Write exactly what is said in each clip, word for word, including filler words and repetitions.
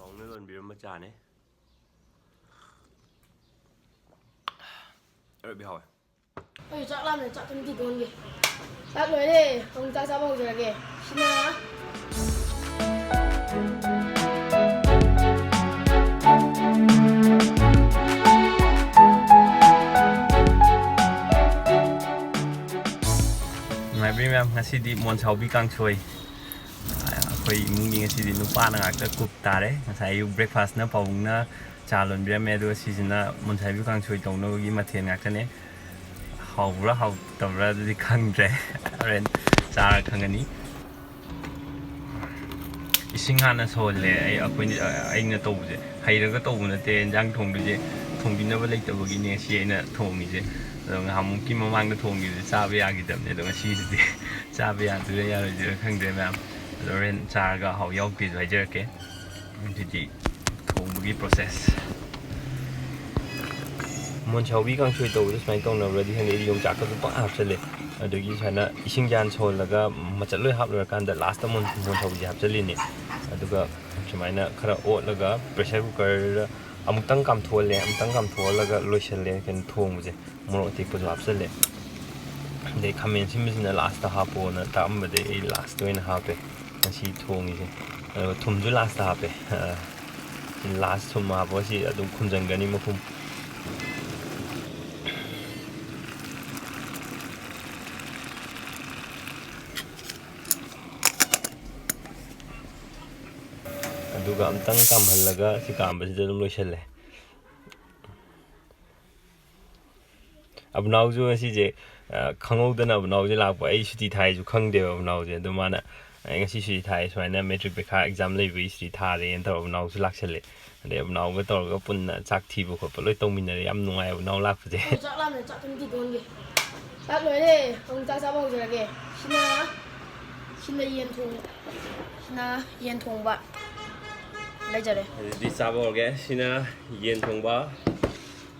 ꯍꯥꯎꯅ ꯂꯣꯟꯕꯤꯔꯝꯕ ꯆꯥꯅꯦ꯫ ꯑꯔꯣꯏꯕꯤ ꯍꯥꯎꯋꯦ꯫ ꯑꯩ ꯆꯥꯛ ꯂꯥꯝꯃꯦ, ꯆꯥꯛ ꯈꯤꯇꯪ ꯊꯤꯗꯣꯛꯍꯟꯒꯦ꯫ ꯆꯥꯛ ꯂꯣꯏꯔꯦ, ꯑꯃꯨꯛ ꯆꯥꯛ ꯆꯥꯕ ꯍꯧꯖꯔꯒꯦ꯫ ꯁꯤꯅ ꯅꯨꯡꯉꯥꯏꯕ꯭ꯔꯤ ꯃꯌꯥꯝ, ꯉꯁꯤꯗꯤ ꯃꯣꯟꯁꯥꯎꯕꯤ ꯀꯥꯡꯁꯣꯏ꯫ ꯑꯩꯈꯣꯏ ꯏꯃꯨꯡꯒꯤ ꯉꯁꯤꯗꯤ ꯅꯨꯄꯥꯅ ꯉꯥꯛꯇ ꯀꯨꯛ ꯇꯥꯔꯦ꯫ ꯉꯁꯥꯏ ꯑꯌꯨꯛ ꯕ꯭ꯔꯦꯛꯐꯥꯁꯅ ꯄꯥꯕꯨꯡꯅ ꯆꯥ ꯂꯣꯟꯕꯤꯔꯝꯃꯦ, ꯑꯗꯨꯒ ꯁꯤꯁꯤꯅ ꯃꯨꯟꯁꯥꯏꯕꯤ ꯀꯥꯡꯁꯣꯏ ꯇꯧꯅꯕꯒꯤ ꯃꯊꯦꯜ ꯉꯥꯛꯇꯅꯦ꯫ ꯍꯥꯎꯕ꯭ꯔꯥ ꯍꯥꯎꯇꯕ꯭ꯔꯥ ꯑꯗꯨꯗꯤ ꯈꯪꯗ꯭ꯔꯦ, ꯍꯣꯔꯦꯟ ꯆꯥꯔ ꯈꯪꯒꯅꯤ꯫ ꯏꯁꯤꯡ ꯍꯥꯟꯅ ꯁꯧꯍꯜꯂꯦ꯫ ꯑꯩ ꯑꯩꯈꯣꯏꯅ ꯑꯩꯅ ꯇꯧꯕꯁꯦ ꯍꯩꯔꯒ ꯇꯧꯕ ꯅꯠꯇꯦ꯫ ꯏꯟꯖꯥꯡ ꯊꯣꯡꯕꯁꯦ ꯊꯣꯡꯕꯤꯅꯕ ꯂꯩꯇꯕꯒꯤꯅꯦ ꯁꯤ ꯑꯩꯅ ꯊꯣꯡꯉꯤꯁꯦ꯫ ꯑꯗꯣ ꯉꯍꯥꯟꯃꯨꯛꯀꯤ ꯃꯃꯥꯡꯗ ꯊꯣꯡꯈꯤꯕꯁꯦ ꯆꯥꯕ ꯌꯥꯈꯤꯗꯕꯅꯦ, ꯑꯗꯣ ꯉꯁꯤꯁꯤꯗꯤ ꯆꯥꯕ ꯌꯥꯗꯣꯏꯔꯥ ꯌꯥꯔꯣꯏꯗꯣꯏꯔꯥ ꯈꯪꯗ꯭ꯔꯦ ꯃꯌꯥꯝ꯫ ꯑꯗꯣ ꯍꯣꯔꯦꯟ ꯆꯥꯔꯒ ꯍꯥꯎ ꯌꯥꯎꯗꯦꯁꯨ ꯍꯥꯏꯖꯔꯛꯀꯦ꯫ ꯑꯗꯨꯗꯤ ꯊꯣꯡꯕꯒꯤ ꯄ꯭ꯔꯣꯁꯦꯁ꯫ ꯃꯣꯟꯁꯥꯎꯕꯤ ꯀꯥꯡꯁꯣꯏ ꯇꯧꯕꯗ ꯁꯨꯃꯥꯏꯅ ꯇꯧꯅꯕ꯭ꯔꯗꯤ ꯈꯪꯗꯦ, ꯑꯩꯗꯤ ꯌꯣꯡꯆꯥꯛꯀꯁꯨ ꯄꯪꯍꯥꯞ ꯍꯥꯞꯆꯜꯂꯦ꯫ ꯑꯗꯒꯤ ꯁꯨꯃꯥꯏꯅ ꯏꯁꯤꯡ ꯌꯥꯟ ꯁꯧꯍꯜꯂꯒ ꯃꯆꯠ ꯂꯣꯏ ꯍꯥꯞꯂꯣꯏꯔꯀꯥꯟꯗ ꯂꯥꯁꯇ ꯃꯣꯟ ꯃꯣꯟꯁꯥꯎꯕꯤꯁꯦ ꯍꯥꯞꯆꯜꯂꯤꯅꯦ꯫ ꯑꯗꯨꯒ ꯁꯨꯃꯥꯏꯅ ꯈꯔ ꯑꯣꯠꯂꯒ ꯄ꯭ꯔꯦꯁꯔ ꯀꯨꯀꯔꯗ ꯑꯃꯨꯛꯇꯪ ꯀꯥꯝꯊꯣꯛꯍꯜꯂꯦ꯫ ꯑꯃꯨꯛꯇꯪ ꯀꯥꯝꯊꯣꯛꯍꯜꯂꯒ ꯂꯣꯏꯁꯜꯂꯦ ꯀꯩꯅꯣ ꯊꯣꯡꯕꯁꯦ꯫ ꯃꯣꯔꯣꯛ ꯑꯇꯦꯛꯄꯁꯨ ꯍꯥꯞꯆꯜꯂꯦ꯫ ꯑꯗꯩ ꯈꯥꯃꯦꯟ ꯑꯁꯤꯟꯕꯁꯤꯅ ꯂꯥꯁꯇ ꯍꯥꯞꯄꯣꯅ ꯇꯥꯛꯑꯝꯕꯗꯩ ꯑꯩ ꯂꯥꯁꯇ ꯑꯣꯏꯅ ꯍꯥꯞꯄꯦ ꯉꯁꯤ ꯊꯣꯡꯉꯤꯁꯦ꯫ ꯑꯗꯨꯒ ꯊꯨꯝꯁꯨ ꯂꯥꯁꯇ ꯍꯥꯞꯄꯦ꯫ ꯂꯥꯁ ꯊꯨꯝ ꯍꯥꯞꯄꯒ ꯁꯤ ꯑꯗꯨꯝ ꯈꯨꯝꯖꯤꯟꯒꯅꯤ ꯃꯈꯨꯝ꯫ ꯑꯗꯨꯒ ꯑꯝꯇꯪ ꯀꯥꯝꯍꯜꯂꯒ ꯁꯤ ꯀꯥꯝꯕꯁꯤꯗ ꯑꯗꯨꯝ ꯂꯣꯏꯁꯤꯜꯂꯦ꯫ ꯑꯕꯨꯅꯥꯎꯁꯨ ꯉꯁꯤꯁꯦ, ꯑ, ꯈꯪꯍꯧꯗꯅ ꯑꯕꯨꯅꯥꯎꯁꯦ ꯂꯥꯛꯄ꯫ ꯑꯩ ꯁꯨꯇꯤ ꯊꯥꯏꯁꯨ ꯈꯪꯗꯦꯕ ꯑꯕꯨꯅꯥꯎꯁꯦ꯫ ꯑꯗꯨ ꯃꯥꯅ, "ꯑꯩ ꯉꯁꯤ ꯁꯨꯇꯤ ꯊꯥꯏ, ꯁꯨꯃꯥꯏꯅ ꯃꯦꯇ꯭ꯔꯤꯛ ꯄꯩꯈꯥ ꯑꯦꯛꯖꯥꯝ ꯂꯩꯕꯒꯤ ꯁꯨꯇꯤ ꯊꯥꯔꯦꯅ" ꯇꯧꯔꯒ ꯑꯕꯨꯅꯥꯎꯁꯨ ꯂꯥꯛꯁꯜꯂꯦ꯫ ꯑꯗꯩ ꯑꯕꯨꯅꯥꯎꯒ ꯇꯧꯔꯒ ꯄꯨꯟꯅ ꯆꯥꯛ ꯊꯤꯕ ꯈꯣꯠꯄ ꯂꯣꯏ ꯇꯧꯃꯤꯟꯅꯔꯦ꯫ ꯌꯥꯝ ꯅꯨꯡꯉꯥꯏ ꯑꯕꯨꯅꯥꯎ ꯂꯥꯛꯄꯁꯦ꯫ ꯑꯩ ꯆꯥꯛ ꯂꯥꯝꯃꯦ, ꯆꯥꯛ ꯈꯤꯇꯪ ꯊꯤꯗꯣꯛꯍꯟꯒꯦ꯫ ꯆꯥꯛ ꯂꯣꯏꯔꯦ, ꯑꯃꯨꯛ ꯆꯥꯛ ꯆꯥꯕ ꯍꯧꯖꯔꯒꯦ꯫ ꯁꯤꯅ, ꯁꯤꯅ ꯌꯦꯟ ꯊꯣꯡꯕ, ꯁꯤꯅ ꯌꯦꯟ ꯊꯣꯡꯕ ꯂꯩꯖꯔꯦ꯫ ꯑꯗꯨꯗꯤ ꯆꯥꯕ ꯍꯧꯔꯒꯦ꯫ ꯁꯤꯅ ꯌꯦꯟ ꯊꯣꯡꯕ,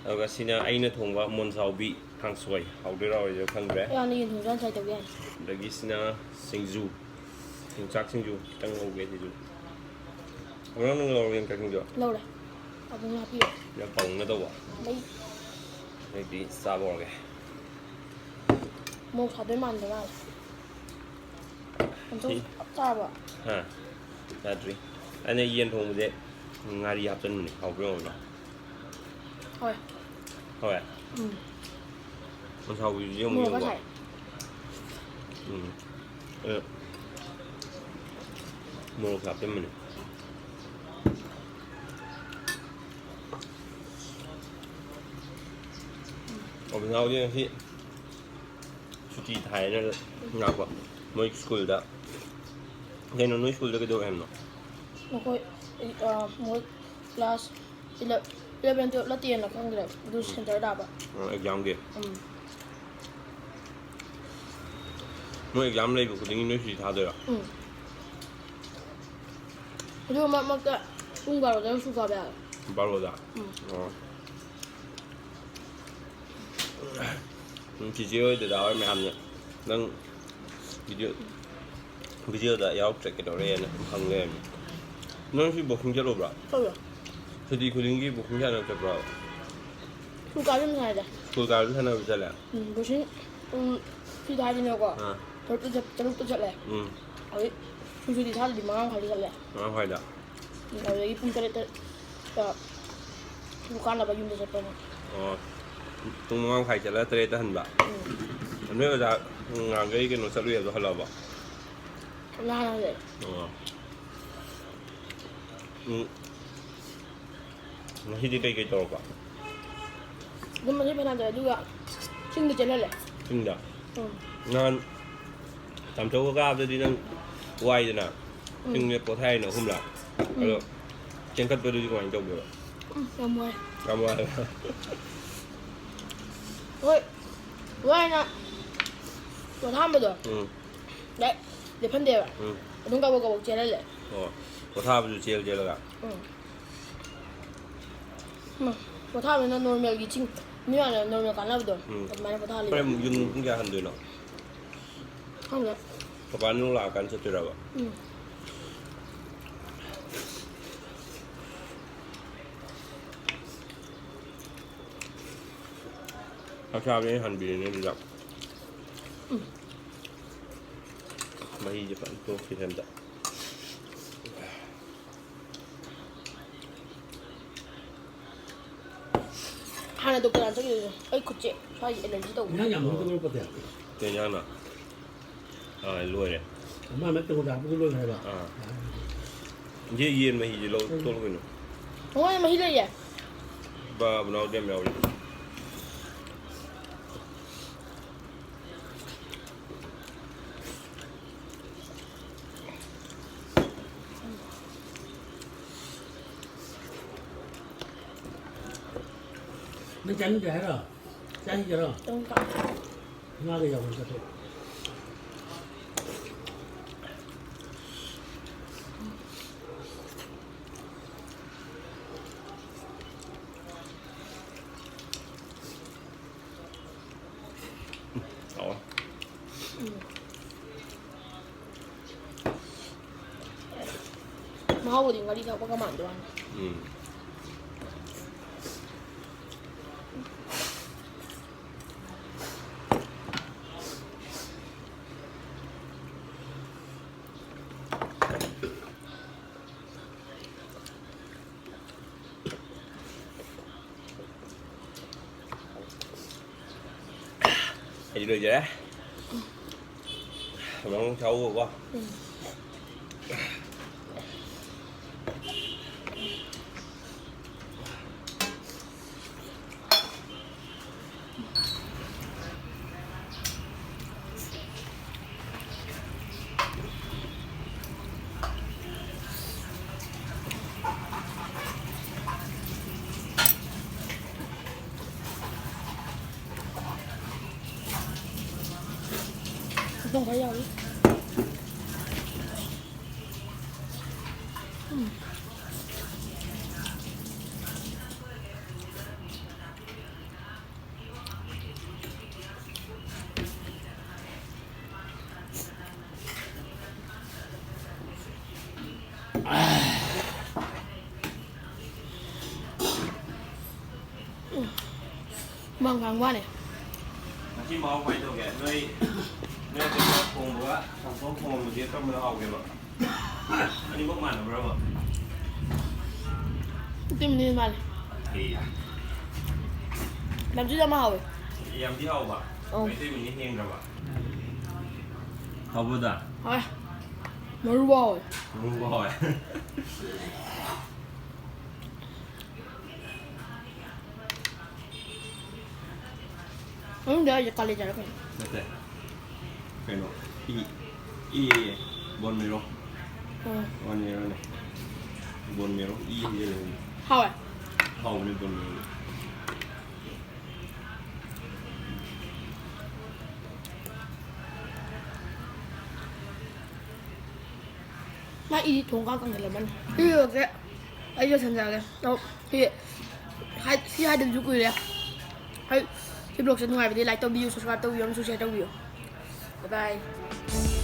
ꯑꯗꯨꯒ ꯁꯤꯅ ꯑꯩꯅ ꯊꯣꯡꯕ ꯃꯣꯟꯁꯥꯎꯕꯤ ꯀꯥꯡꯁꯣꯏ꯫ ꯍꯥꯎꯗꯣꯏꯔꯥ ꯍꯥꯎꯔꯣꯏꯗꯣꯏꯔꯥ ꯈꯪꯗ꯭ꯔꯦ꯫ ꯑꯩ ꯍꯥꯟꯅ ꯌꯦꯟ ꯊꯣꯡꯕ ꯆꯥꯅ try ꯇꯧꯒꯦ ꯍꯥꯏꯅꯤ꯫ ꯑꯗꯒꯤ ꯁꯤꯅ ꯁꯤꯡꯖꯨ, ꯌꯣꯡꯆꯥꯛ ꯁꯤꯡꯖꯨ ꯈꯤꯇꯪ ꯍꯧꯒꯦ ꯁꯤꯁꯨ꯫ ꯉꯔꯥꯡ ꯅꯪ ꯂꯧꯔꯒꯦ ꯀꯛꯆꯤꯡꯗꯣ? ꯂꯧꯔꯦ꯫ ꯑꯕꯨꯡꯅ ꯍꯥꯄꯤꯔꯦ꯫ ꯌꯥꯝ ꯄꯥꯎꯅ ꯇꯧꯕ꯫ ꯂꯩ꯫ ꯑꯩꯗꯤ ꯆꯥꯕ ꯍꯧꯔꯒꯦ꯫ ꯃꯣꯔꯣꯛ ꯁꯥꯗꯣꯏ ꯃꯥꯟꯕ ꯃꯥꯜꯂꯦ꯫ ꯑꯝꯇꯪ ꯆꯞ ꯆꯥꯔꯕꯣ? ꯍꯥ? ꯌꯥꯗ꯭ꯔꯤ꯫ ꯑꯩꯅ ꯌꯦꯟ ꯊꯣꯡꯕꯁꯦ ꯉꯥꯔꯤ ꯍꯥꯞꯆꯟꯕꯅꯦ꯫ ꯍꯥꯎꯕ꯭ꯔꯥ ꯌꯦꯡꯉꯣ꯫ ꯍꯣꯏ꯫ ꯍꯣꯏ꯫ ꯎꯝ꯫ ꯃꯁꯥꯎꯕꯤꯁꯨ ꯌꯦꯡꯉꯨ, ꯃꯣꯔꯣꯛꯀ ꯌꯦꯡꯉꯨꯀꯣ꯫ ꯁꯥꯏ꯫ ꯎꯝ꯫ ꯑꯦ꯫ ꯃꯣꯔꯣꯛ ꯍꯥꯞꯆꯟꯕꯅꯦ꯫ ꯑꯕꯤꯅꯥꯎꯗꯤ ꯉꯁꯤ ꯁꯨꯇꯤ ꯊꯥꯏꯅ ꯂꯥꯛꯄ꯫ ꯃꯣꯏ ꯁ꯭ꯀꯨꯜꯗ꯫ ꯀꯩꯅꯣ, ꯅꯣꯏ ꯁ꯭ꯀꯨꯜꯗ ꯀꯩꯗꯧꯋꯦ ꯍꯥꯏꯕꯅꯣ? ꯃꯈꯣꯏ, ꯑ, ꯃꯣꯏ ꯀ꯭ꯂꯥꯁ ꯏꯂꯚꯦꯟ, ꯇꯨꯌꯦꯜꯞꯂ ꯇꯦꯟꯂ ꯈꯪꯗ꯭ꯔꯦ, ꯑꯗꯨ ꯁꯦꯟꯇꯔ ꯇꯥꯕ꯫ ꯑꯣ, ꯑꯦꯛꯖꯥꯝꯒꯤ? ꯎꯝ꯫ ꯃꯣꯏ ꯑꯦꯛꯖꯥꯝ ꯂꯩꯕ ꯈꯨꯗꯤꯡꯒꯤ ꯅꯣꯏ ꯁꯨꯇꯤ ꯊꯥꯗꯣꯏꯔꯣ? ꯎꯝ꯫ ꯑꯗꯨꯒ ꯃꯔꯛ ꯃꯔꯛꯇ ꯄꯨꯡ ꯕꯥꯔꯣꯗꯒ ꯁ꯭ꯀꯨꯜ ꯀꯥꯕ ꯌꯥꯎꯋꯦ꯫ ꯕꯥꯔꯣꯗ? ꯎꯝ꯫ ꯑꯣ꯫ ꯎꯝ, ꯆꯤꯆꯦ ꯍꯣꯏ, ꯗꯗꯥ ꯍꯣꯏ ꯃꯌꯥꯝꯅ ꯅꯪ ꯚꯤꯗꯤꯑꯣ, ꯚꯤꯗꯤꯑꯣꯗ ꯌꯥꯎꯔꯛꯇ꯭ꯔꯦ ꯀꯩꯗꯧꯔꯦꯅ ꯍꯪ ꯂꯩꯔꯝꯃꯤ꯫ ꯅꯪ ꯉꯁꯤ ꯕꯣꯛꯁꯤꯡ ꯆꯠꯂꯨꯕ꯭ꯔꯣ? ꯆꯠꯂꯦ꯫ ꯁꯨꯇꯤ ꯈꯨꯗꯤꯡꯒꯤ ꯕꯣꯛꯁꯤꯡ ꯁꯥꯟꯅꯕ ꯆꯠꯄ꯭ꯔꯣ? ꯁ꯭ꯀꯨꯜ ꯀꯥꯕꯗꯤ ꯑꯗꯨꯝ ꯁꯥꯟꯅꯩꯗ꯫ ꯁ꯭ꯀꯨꯜ ꯀꯥꯕꯗꯤ ꯁꯥꯟꯅꯕ ꯆꯠꯂꯦ? ꯎꯝ, ꯕꯣꯛꯁꯤꯡ ꯄꯨꯡ ꯁꯤꯗ ꯍꯥꯏꯗꯤꯅꯦꯀꯣ, ꯑꯥ꯫ ꯇꯔꯨꯛꯇ ꯆꯠ-, ꯇꯔꯨꯛꯇ ꯆꯠꯂꯦ꯫ ꯎꯝ꯫ ꯍꯧꯖꯤꯛ ꯁ꯭ꯀꯨꯜ ꯁꯨꯇꯤ ꯊꯥꯗ꯭ꯔꯗꯤ ꯃꯉꯥ ꯃꯈꯥꯏꯗ ꯆꯠꯂꯦ꯫ ꯃꯉꯥ ꯃꯈꯥꯏꯗ? ꯎꯝ, ꯑꯗꯨꯗꯒꯤ ꯄꯨꯡ ꯇꯔꯦꯠꯇ, ꯑ, ꯁ꯭ꯀꯨꯜ ꯀꯥꯅꯕ ꯌꯨꯝꯗ ꯆꯠꯄ ꯑꯃꯨꯛ꯫ ꯑꯣ, ꯄꯨꯡ ꯃꯉꯥ ꯃꯈꯥꯏ ꯆꯠꯂꯒ ꯇꯔꯦꯠꯇ ꯍꯟꯕ? ꯎꯝ꯫ ꯅꯣꯏ ꯑꯣꯖꯥ ꯉꯍꯥꯟꯈꯩ ꯀꯩꯅꯣ ꯆꯠꯂꯨꯏ ꯍꯥꯏꯕꯗꯣ ꯍꯜꯂꯛꯑꯕꯣ? ꯅꯍꯥꯟ ꯍꯜꯂꯛꯑꯦ꯫ ꯑꯣ꯫ ꯎꯝ꯫ ꯉꯁꯤꯗꯤ ꯀꯩꯀꯩ ꯇꯧꯔꯛꯄ? ꯑꯗꯨꯝ ꯃꯁꯤ ꯐꯅꯥꯟ ꯇꯧꯔꯦ, ꯑꯗꯨꯒ ꯆꯤꯡꯗ ꯆꯦꯜꯍꯜꯂꯦ꯫ ꯆꯤꯡꯗ? ꯎꯝ꯫ ꯅꯍꯥꯟ ꯇꯥꯝꯆꯧꯒ ꯀꯥꯕꯗꯗꯤ ꯅꯪ ꯋꯥꯏꯗꯅ? ꯎꯝ꯫ ꯆꯤꯡꯗ ꯄꯣꯊꯥꯏꯅ ꯑꯍꯨꯝꯂꯛ꯫ ꯎꯝ꯫ ꯑꯗꯣ ꯆꯦꯟꯈꯠꯄꯗꯨꯗꯤ ꯀꯃꯥꯏꯅ ꯇꯧꯒꯦꯕ? ꯎꯝ, ꯌꯥꯝ ꯋꯥꯏ꯫ ꯌꯥꯝ ꯋꯥꯏ꯫ ꯍꯣꯏ, ꯋꯥꯏꯅ ꯄꯣꯊꯥꯍꯟꯕꯗꯣ꯫ ꯎꯝ꯫ ꯗꯥꯏꯔꯦꯛ ꯂꯦꯞꯍꯟꯗꯦꯕ꯫ ꯎꯝ꯫ ꯑꯗꯨꯝ ꯀꯕꯛ ꯀꯕꯛ ꯆꯦꯜꯍꯜꯂꯦ꯫ ꯑꯣ, ꯄꯣꯊꯥꯕꯁꯨ ꯆꯦꯜ ꯆꯦꯜꯂꯒ? ꯎꯝ꯫ ꯎꯝ, ꯄꯣꯊꯥꯕꯅ ꯅꯣꯔꯃꯦꯜꯒꯤ ꯆꯤꯡ, ꯃꯤ ꯃꯌꯥꯝꯅ ꯅꯣꯔꯃꯦꯜ ꯀꯥꯟꯅꯕꯗꯣ, ꯎꯝ꯫ ꯑꯗꯨꯃꯥꯏꯅ ꯄꯣꯊꯥꯍꯜꯂꯦ꯫ ꯍꯣꯔꯦꯟ ꯌꯨꯝ ꯄꯨꯡ ꯀꯌꯥ ꯍꯟꯗꯣꯏꯅꯣ? ꯈꯪꯗꯦ꯫ ꯄꯄꯥ ꯅꯪ ꯂꯥꯛꯑꯀꯥꯟꯗ ꯆꯠꯇꯣꯏꯔꯕ? ꯎꯝ꯫ ꯆꯥꯛ ꯆꯥꯕꯗꯤ ꯑꯩꯅ ꯍꯟꯕꯤꯔꯤꯅꯦ ꯑꯗꯨꯗ꯫ ꯃꯍꯤꯁꯦ ꯐꯖꯅ ꯇꯣꯛꯈꯤꯔꯦ ꯑꯝꯇ꯫ ꯍꯥꯟꯅ ꯗꯣꯛꯇꯔ ꯆꯠꯈꯤꯗꯣꯏꯅꯦ꯫ ꯑꯩ ꯈꯨꯠꯁꯦ ꯁ꯭ꯋꯥꯏꯁꯦ ꯑꯦꯂꯔꯖꯤ ꯇꯧꯕ꯫ ꯏꯟꯖꯥꯡ ꯌꯥꯝ ꯍꯧꯗꯕ꯭ꯔꯣ, ꯄꯇꯦꯜ? ꯀꯩ ꯏꯟꯖꯥꯡꯅꯣ? ꯑꯥ, ꯂꯣꯏꯔꯦ꯫ ꯑꯃ ꯑꯃ ꯇꯧꯕꯗ ꯍꯥꯞꯄꯗꯣ ꯂꯣꯏꯈ꯭ꯔꯦꯕ? ꯑꯥ꯫ ꯏꯆꯦ, ꯌꯦꯟ ꯃꯍꯤꯁꯦ ꯂꯧ-, ꯎꯝ꯫ ꯇꯣꯠꯂꯨ ꯀꯩꯅꯣ꯫ ꯃꯉꯣꯟꯗ ꯃꯍꯤ ꯂꯩꯌꯦ꯫ ꯕꯥꯕꯅꯥꯎꯗꯤ ꯌꯥꯝ ꯌꯥꯎꯔꯤ꯫ ꯅꯪ ꯆꯥꯅꯤꯡꯗ꯭ꯔꯦ ꯍꯥꯏꯔꯣ? ꯆꯥꯅꯤꯡꯗꯔꯣ? ꯆꯥꯅꯤꯡꯗꯦ꯫ ꯉꯥꯒ ꯌꯥꯎꯕ ꯆꯥꯊꯣꯛ꯫ ꯍꯥꯎꯋꯦ꯫ ꯎꯝ꯫ ꯃꯍꯥꯎꯕꯨꯗꯤ ꯉꯥꯔꯤ ꯊꯥꯛꯄꯒ ꯃꯥꯟꯗꯣꯏ ꯋꯥꯅꯤ꯫ ꯎꯝ꯫ ꯑꯩꯗꯤ ꯂꯣꯏꯖꯔꯦ꯫ ꯅꯪ ꯆꯥꯎꯕꯀꯣ꯫ ꯎꯝ꯫ ꯑꯗꯨꯝ ꯈꯔ ꯌꯥꯎꯔꯤ꯫ ꯎꯝ꯫ ꯍꯨꯃꯥꯡ ꯀꯥꯡ ꯋꯥꯅꯦ꯫ ꯁꯤ ꯃꯍꯥꯎ ꯀꯃꯥꯏꯅ ꯇꯧꯒꯦ? ꯅꯣꯏ, ꯅꯣꯏ ꯀꯩꯅꯣ ꯊꯣꯡꯕꯒ ꯆꯝꯊꯣꯡ ꯊꯣꯡꯕꯁꯦ ꯀꯔꯝꯕꯅ ꯍꯥꯎꯒꯦꯕ? ꯑꯅꯤꯃꯛ ꯃꯥꯟꯅꯕ꯭ꯔꯕ? ꯎꯇꯤꯝꯅ ꯍꯦꯟꯅ ꯃꯥꯜꯂꯦ꯫ ꯑꯦ, ꯂꯝꯁꯤꯗ ꯑꯃ ꯍꯥꯎꯋꯦ꯫ ꯌꯥꯝꯗꯤ ꯍꯥꯎꯕ꯫ ꯑꯧ꯫ ꯃꯩꯇꯩ ꯃꯤꯅ ꯍꯦꯟꯈ꯭ꯔꯕ꯫ ꯍꯥꯎꯕꯗ? ꯍꯣꯏ꯫ ꯃꯔꯨ ꯍꯥꯎꯋꯦ꯫ ꯃꯔꯨ ꯍꯥꯎꯋꯦ꯫ ꯃꯅꯨꯡꯗ ꯍꯥꯏꯁꯦ ꯀꯥꯂꯦꯖꯥꯔ ꯀꯩꯅꯣ? ꯅꯠꯇꯦ꯫ ꯀꯩꯅꯣ? ꯏ꯫ ꯏ꯫ ꯕꯣꯟ ꯃꯦꯔꯣ꯫ ꯎꯝ꯫ ꯕꯣꯟ ꯃꯦꯔꯣꯅꯦ꯫ ꯕꯣꯟ ꯃꯦꯔꯣ꯫ ꯏ ꯍꯩꯖꯤꯜꯂꯦ꯫ ꯍꯥꯎꯋꯦ꯫ ꯍꯥꯎꯕꯅꯦ ꯕꯣꯟ ꯃꯦꯔꯣꯗꯤ꯫ ꯃꯥ ꯏ ꯊꯣꯡ ꯀꯥꯟ ꯀꯪꯁꯤꯜꯂꯝꯃꯅꯤ꯫ ꯁꯤ ꯌꯧꯔꯛꯁꯦ꯫ ꯑꯩ ꯂꯣꯏꯁꯟꯖꯔꯒꯦ꯫ ꯑꯧ, ꯁꯤ ꯍꯥꯏ-, ꯁꯤ ꯍꯥꯏꯗꯕꯁꯨ ꯀꯨꯏꯔꯦ꯫ ꯍꯣꯏ, ꯁꯤ vlogꯁꯦ ꯅꯨꯡꯉꯥꯏꯕꯗꯤ like ꯇꯧꯕꯤꯌꯨ, subscribe ꯇꯧꯕꯤꯌꯨ ꯑꯃꯁꯨꯡ share ꯇꯧꯕꯤꯌꯨ꯫ Bye bye꯫